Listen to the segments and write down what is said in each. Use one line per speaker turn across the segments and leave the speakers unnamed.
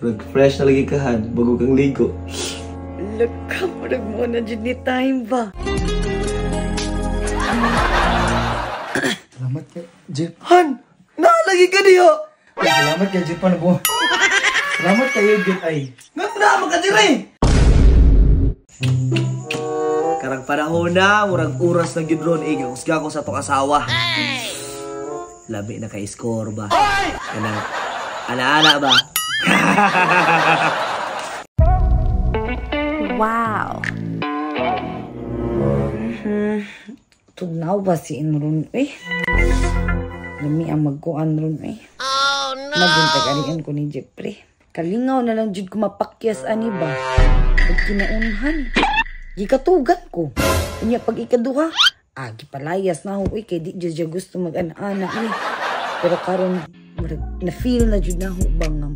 Murag fresh na lagi ka, Han. Bago kang ligo.
Laka, murag mo na dyan ni time ba?
Salamat kay Jeff.
Han! Naalagi ka niyo!
Ay, salamat kay Jeff. Ano po? Salamat kayo, Jeff. Ay.
Nga ka dire! Karang panahon na, murag oras na gyud ron eh, gahusga ko sa atong asawa. Labi na kay score ba? Kanang ana-ana ba?
Wow. Tugnaw ba si Inron eh? Lami ang magkuan ron eh. Oh no! Maguntag-arian ko ni Jeffrey. Kalingaw na lang jud ko mapakyas ani ba? Pag kinaunhan, gikatugan ko. Unya pag ikaduha, gipalayas na ako eh, kay di jud siya gusto mag-ana-ana eh. Pero karon murag na-feel na jud na ako ba nga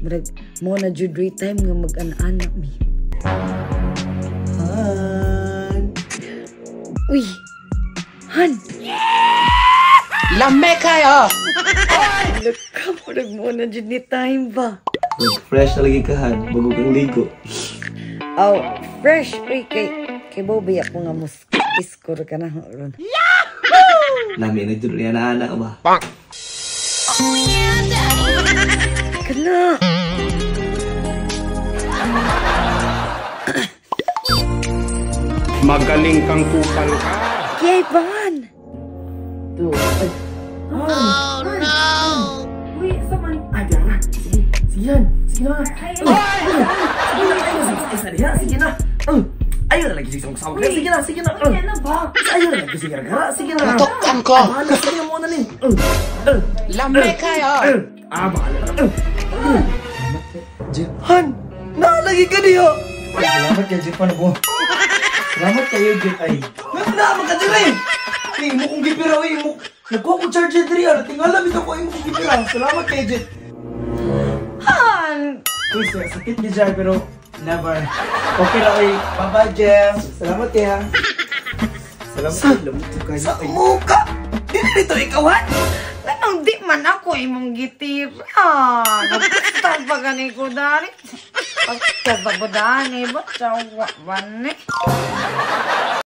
murag mo na jud right time nga mag-ana-ana mi.
Han!
Uy! Han!
Lame kayo!
Laka, murag mo na jud ni time ba?
Murag fresh na lagi ka, Han. Bago kang ligo.
Oh, fresh! Uy, kay Bobby ako nga mus score ka na ron.
Lami na jud ni ana-ana ba?
Kana!
Magaling kang kupal ka.
Kaya ban!
Two. Ay. Oh, no!
Uy, sa man?
Ay, na. Sige. Sige yan. Sige na. Ay! Sige na. Ay, sa diha. Sige na. Ayaw na lagi sige sa mga. Sige na. Sige na.
Ano ba?
Ayaw na lagi sige gara. Sige na.
Tutukan ko!
Bahala. Sige na muna ni.
Lame kayo!
Bahala na. Salamat kay Jeff.
Han! Naalagi ka niyo!
Ay, salamat kay Jeff. Ano po? Salamat kayo, Jeff. Ay.
Nga ka dire!
Ay, mo kong gipira, ay mo. Nagkuha ko charger diri, ah. Tingala bitaw ko ay mo kong gipira. Salamat kay Jeff.
Han!
Uy, sakit ni Jar, pero never. Okay ra, uy. Bye-bye, Jeff. Salamat kay ha. Salamat kay
Sa muka! Dili dito ikaw, Han!
Ganong di man ako imong gitira. Nagpastal pa gani ko dali. Pagkas ako dani ba? Chawa ba ni?